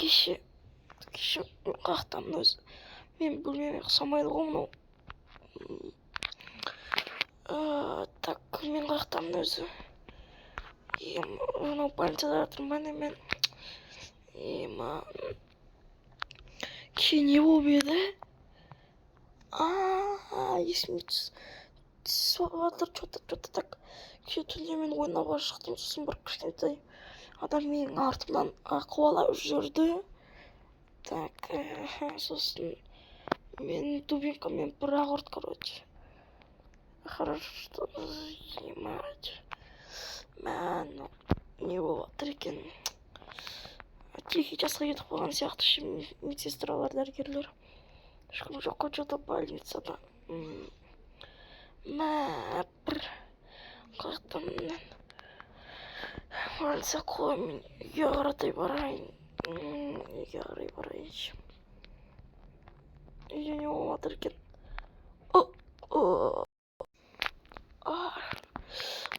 Кеше қаяқтамын өзі? Менің бөлмеме ұқсамайды ғой мынау. Так, мен қаяқтамын өзі? Мынау больницада жатырмын ба, не мен? Ема, кеше не болып еді? А, есіме түсіп жатыр че то. Так, кеше түнде мен ойнауға шықтым, сосын бір кішкентай адам менің артымнан қуалап жүрді. Так, сосын мен дубинкамен бір-ақ ұрды, короче. Хорошо, что ебать. Мә, мынау не болып жатыр екен? Тихий часқа кетіп қалған сияқты ше медсестралар, дәрігерлер. Ешкім жоқ қой че то больницада. Мә, бір қаяқтан больница қой, мен үйге қаратай барайын. Үйге қарай барайыншы. Үйде не болып жатыр екен? О,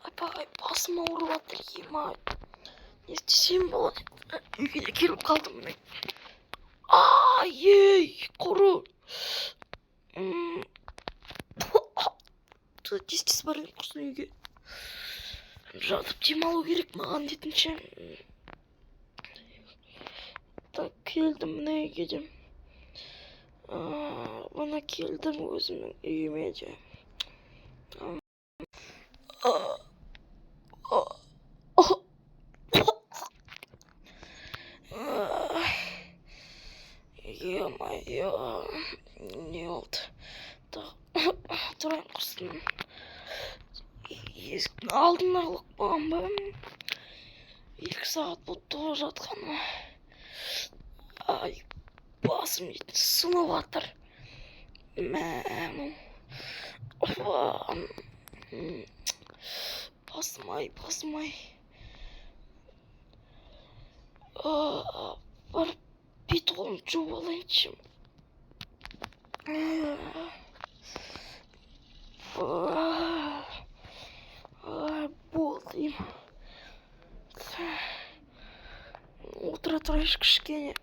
айбай, басым ауырып жатыр, ема. Не істесем болады? Үйге де келіп қалдым міне. Ай, ей, құры. Тез тез барайын құрсын үйге. Жатып демалу керек маған дейтін ше. Так, келдім міне үйге де. Міне келдім өзімнің үйіме де. А, а, а. Ай, ё-моё, не болды? Так, тұрайын құрсын. Есіктің алдына қалып қалған ба? 2 сағат болды ғой жатқаныма. Ай, басым дейтін сынып жатыр. Мә, мынау. Опа. Басым ай, басым ай. А, барып бет қолымды жуып алайыншы. А, ай, болды деймін. Отыра тұрайыншы кішкене.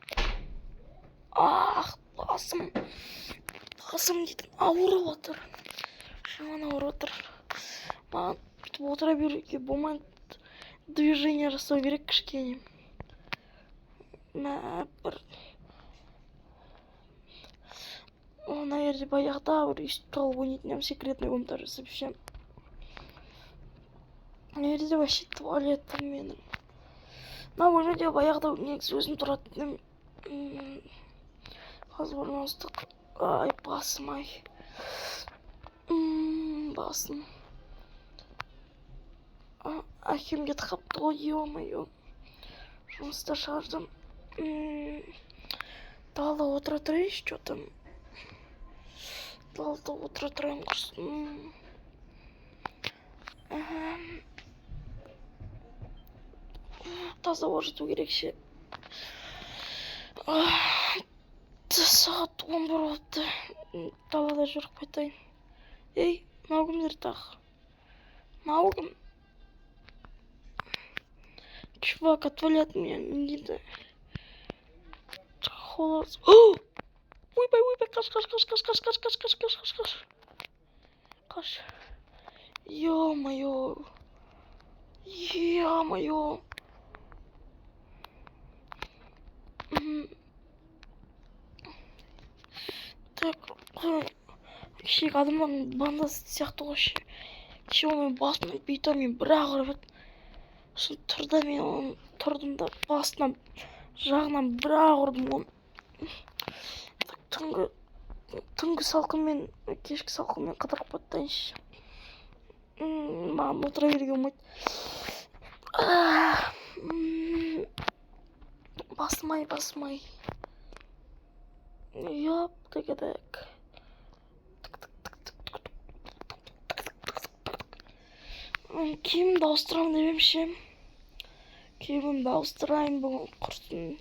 Ах, басым. Басым дейтін ауырып отыр. Жаман ауырып отыр. Маған бүйтіп отыра беруге болмайды. Движение жасау керек кішкене. Мә, бір мына жерде баяғыда бір өйстіп тығылып ойнайтын едім, секретный комната жасап ше. Мына жерде вообще туалетім менің. Мына бөлмеде баяғыда негізі өзім тұратын едім. Қазір орналастық. Ай, басым ай. Басым. А, әкем кетіп қалыпты ғой, ё-моё. Жұмыста шығардым. Далада отыра тұрайыншы, че там. Далада отыра тұрайын құрсын. Аха. Таза ауа жұту керек ше. Ах, сағат 11 болыпты. Далада жүріп қайтайын. Ей, мынау кімдер тағы? Мынау кім? Чувак, отвали от меня, не дейді. Холод. Ойбай, ойбай, қаш, қаш, қаш, қаш, қаш, қаш, қаш, қаш, қаш, қаш, қаш. Қаш. Ё-моё. Ё-моё. Так, кешегі адамдардың бандасы сияқты ғой ше. Кеше ол менің басымнан бүйтіп бір-ақ ұрып еді. Сосын тұр да, мен оны тұрдым да, басынан жағынан бір-ақ ұрдым оны. Так, түнгі салқынмен, кешкі салқынмен қыдырып қайтайыншы. Маған отыра беруге болмайды. Ах, басым ай, басым ай. Ёп, так. Киімімді ауыстырамын деп едім ше. Киімімді ауыстырайын бүгін құрсын.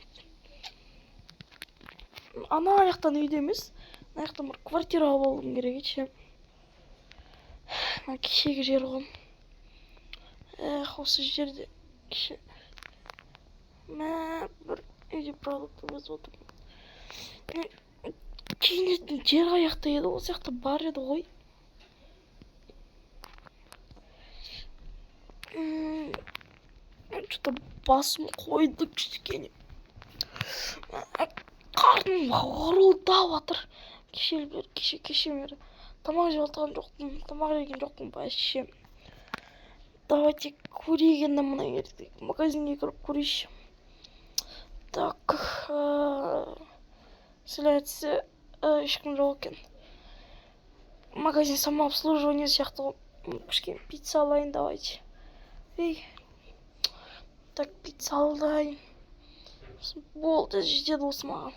Ана жақтан үйде емес, мына жақтан бір квартира алып алуым керек еді ше. Мына кешегі жер ғой. Эх, осы жерде кеше. Мә, бір Үйде продукты өсіп отырмын. Киінетін жер қаяқта еді? Ол жақта бар еді ғой. Что-то басым қойды кішкене. Қарным ғырылдап жатыр. Кешелі бері, кеше бері тамақ жеп жатқан жоқпын, тамақ жеген жоқпын вообще. Давайте көрейік енді, мына жерде магазинге кіріп көрейікші. Так, сәлеметсіз. Ешкім жоқ екен. Магазин самообслуживание сияқты ғой. Кішкене пицца алайын, давайте. Ей, так, пицца алайын. Болды, жетеді осы маған.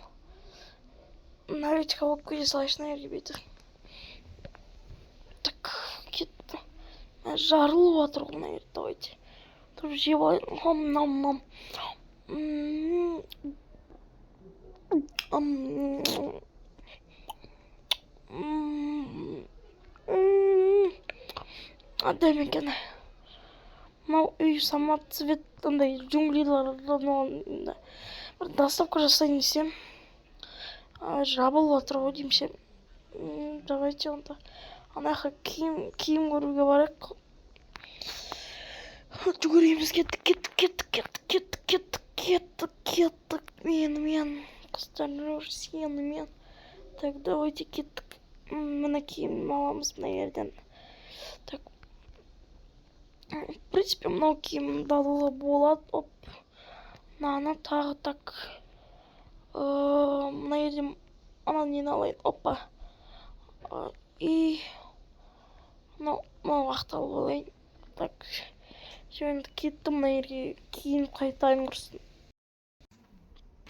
Наличка болып кете салайыншы мына жерге бүйтіп. Так, кетті. Жарылып жатыр ғой мына жерде. Давайте тұрып жеп алайын. Ам нам нам. М, ам, м, м. Әдемі екен мынау үй. Самоцвет, андай джунглилар арналған. Бір доставка жасайын десем, жабылып жатыр ғой деймін ше. Давайте онда ана жаққа киім көруге барайық. Жүгіреміз, кеттік, кеттік, кеттік, кеттік, кеттік, кеттік, кеттік, кеттік. Менімен, қыздар, сенімен. Так, давайте, кеттік. Мына киім аламыз мына жерден. Так, в принципе, мынау киімді алуға болады. Оп, мынаны тағы. Так, мына жерден ана нені алайын. Опа, и мынау ақты алып алайын. Так, енді кеттім мына жерге, киініп қайтайын құрсын.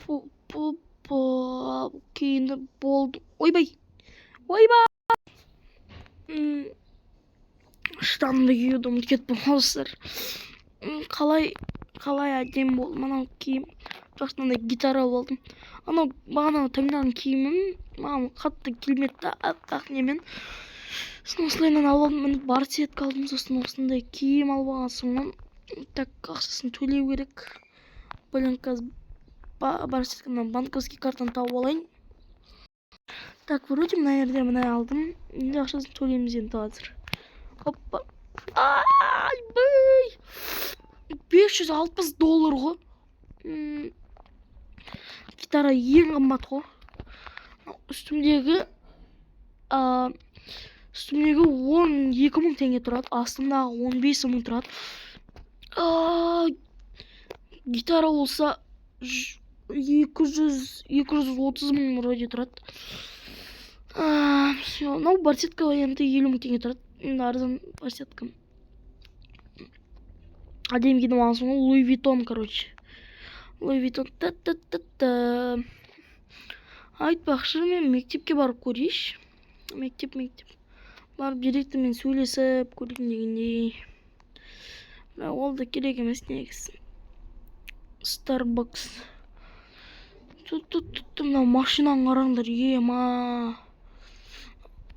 Пу пу пу, киініп болдым. Ойбай, ойбай, штанды киюді ұмытып кетіппін ғой, достар. Қалай әдемі болды мынау киім. Бірақ мынандай гитара алып алдым. Анау бағана таңдаған киімім маған қатты келмеді да, аппақ немен. Сосын осылайынан алып алдым. Міне, барсетка алдым. Сосын осындай киім алып алған соң ғой. Так, ақшасын төлеу керек. Блин, қазір барсеткадан банковский картаны тауып алайын. Так, вроде мына жерде, мына алдым. Енді ақшасын төлейміз енді қазір. Опа, айбай, 560 доллар ғой. Гитара ең қымбат қой. Үстімдегі, үстімдегі 12 000 теңге тұрады, астымдағы 15 000 тұрады. Гитара болса 230 000 вроде тұрады. Всё, мынау барсетка енді 50 000 теңге тұрады. Енді арзан барсетка. Әдемі киініп алғансың ғой. Луи Виттон, короче, Луи Виттон. Та та та та. Айтпақшы, мен мектепке барып көрейінші. Мектеп барып, директормен сөйлесіп көрейін дегендей. Бірақ ол да керек емес негізі. Старбакс. Тут, тут, тут, мынау машинаны қараңдар, ема.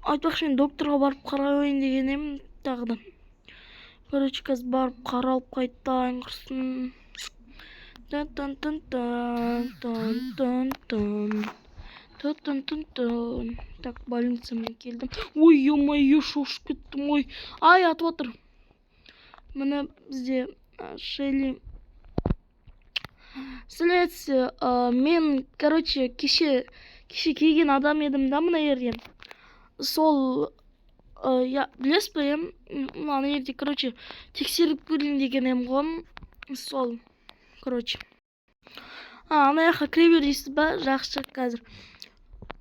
Айтпақшы, мен докторға барып қарайын деген едім тағы да. Короче, қазір барып қаралып қайтайын құрсын. Тан тан тан тан тан тан тан тан тан тан тан. Так, больницамен келдім. Ой, ё-моё, шошып кеттім ой. Ай, атып отыр. Міне, бізде Шелли. Сәлеметсіз. Мен, короче, кеше келген адам едім да мына жерге. Сол, я білесіз бе, мына жерде, короче, тексеріп көрейін деген едім ғой. Сол, короче. Ана жаққа кіре бер дейсіз ба? Жақсы, қазір.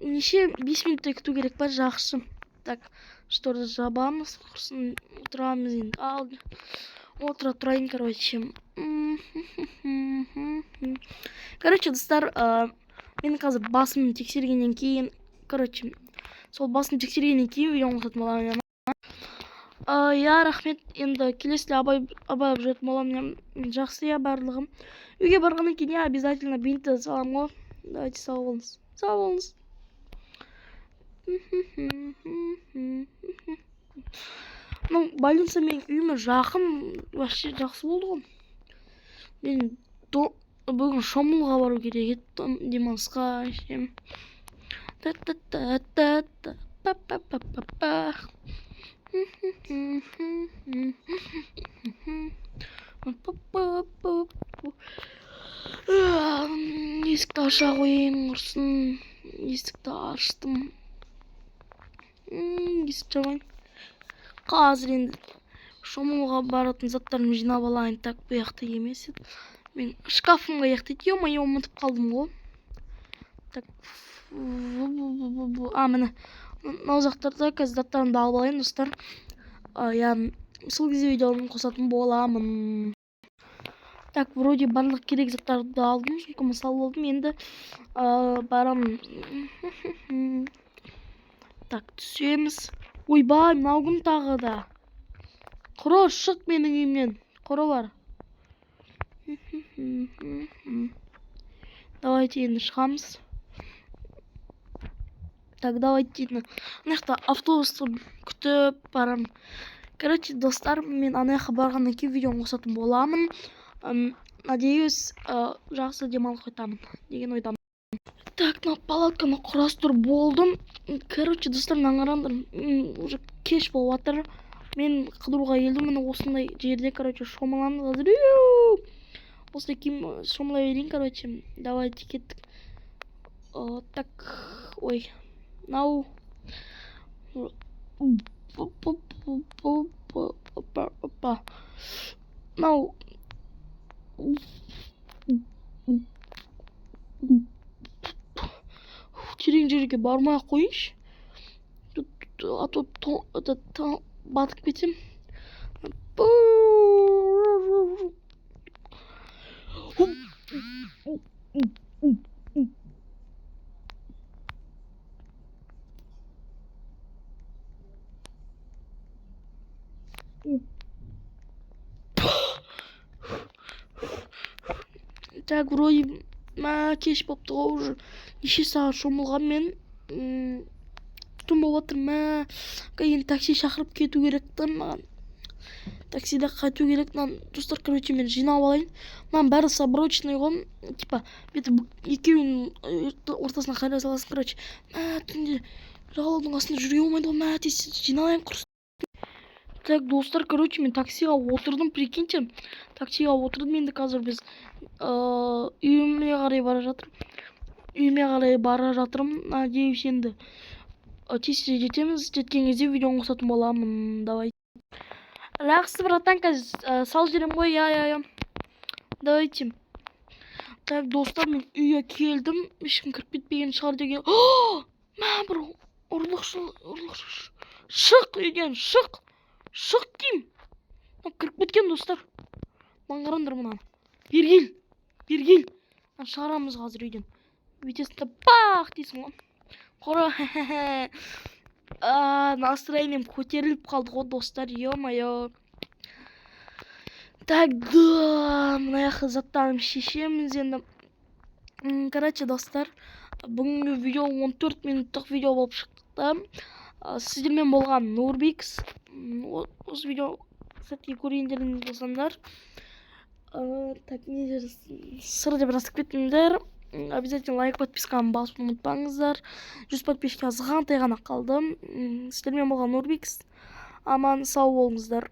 Неше, 5 минуттай күту керек па? Жақсы. Так, шторды жабамыз, құрсын, отырамыз енді. Ал, отыра тұрайын, короче. Короче, достар, мен қазір басымды тексергеннен кейін, короче, сол басымды тексергеннен кейін видеоны қосатын боламын. Иә, рахмет. Енді келесіде абайлап жүретін боламын. Иә. Жақсы, иә, барлығым. Үйге барғаннан кейін, иә, обязательно бинтті саламын ғой. Давайте, сау болыңыз. Сау болыңыз. Ну, больница менің үйіме жақын, вообще жақсы болды ғой. Мен до Бүгін шомылуға бару керек еді, демалысқа ше. Та та та та та па па па па па. Па-па-па-па. Есікті аша қояйын, құрсын. Есікті аштым. Есікті жабайын. Қазір енді шомылуға баратын заттарымды жинап алайын. Так, бұл жақта емес еді. Мен шкафым қаяқта еді? Ё-моё, ұмытып қалдым ғой. Так, а, міне, мынау жақтарда. Қазір заттарымды алып алайын, достар. Иә, сол кезде видеоны қосатын боламын. Так, вроде барлық керек заттарды алдым, сумкама салып алдым. Енді барамын. Так, түсеміз. Ойбай, мынау кім тағы да? Құры, шық менің үйімнен, құры бар. Давайте енді шығамыз. Так, давайте енді ана жақта автобусты күтіп барамын. Короче, достар, мен ана жаққа барғаннан кейін видеоны қосатын боламын. Надеюсь, жақсы демалып қайтамын деген ойдамын. Так, мына палатканы құрастырып болдым. Короче, достар, мынаны қараңдар. Уже кеш болып жатыр. Мен қыдыруға келдім, міне, осындай жерде. Короче, шомыламыз қазір. Осындай киім, шомыла берейін. Короче, давайте, кеттік. Так, ой, мынау, опа, опа, мынау. Терең жерге бармай ақ қояйыншы, а то батып кетемін. Так, вроде, мә, кеш болыпты ғой уже. Неше сағат шомылған мен? Түн болып жатыр. Мә, енді такси шақырып кету керек та маған. Таксиде қайту керек мынаны. Достар, короче, мен жинап алайын. Мынаның бәрі соборочный ғой, типа бүйтіп екеуінің ортасына қайра саласың. Короче, мә, түнде жағалаудың қасында жүруге болмайды ғой. Мә, тез жиналайын, құрсын. Так, достар, короче, мен таксиға отырдым, прикиньте, таксиға отырдым. Енді қазір біз үйіме қарай бара жатырмын, үйіме қарай бара жатырмын. Надеюсь, енді тез жетеміз. Жеткен кезде видеоны қосатын боламын. Давай, жақсы, братан, қазір салып жіберемін ғой. Иә, давайте. Так, достар, мен үйге келдім. Ешкім кіріп кетпеген шығар деген. Мә, бір ұрлықшы, ұрлықшы! Шық үйден, шық, шық деймін! Кіріп кеткен, достар. Маған қараңдар, мынаны. Бері кел, бері кел. Шығарамыз қазір үйден. Бүйтесің да, бах дейсің ғой. Қора, настроением көтеріліп қалды ғой, достар, ё-моё. Так, да, мына жаққа заттарымды шешеміз енді. Короче, достар, бүгінгі видео 14 минуттық видео болып шықты. Сіздермен болған Нурбикс. Осы видео сәтке көргендеріңіз болсаңдар, так, не сыр деп жазып кетіңдер. Обязательно лайк, подписканы басуды ұмытпаңыздар. 100 подписчикке азғантай ғана қалды. Сіздермен болған Нурбикс. Аман сау болыңыздар.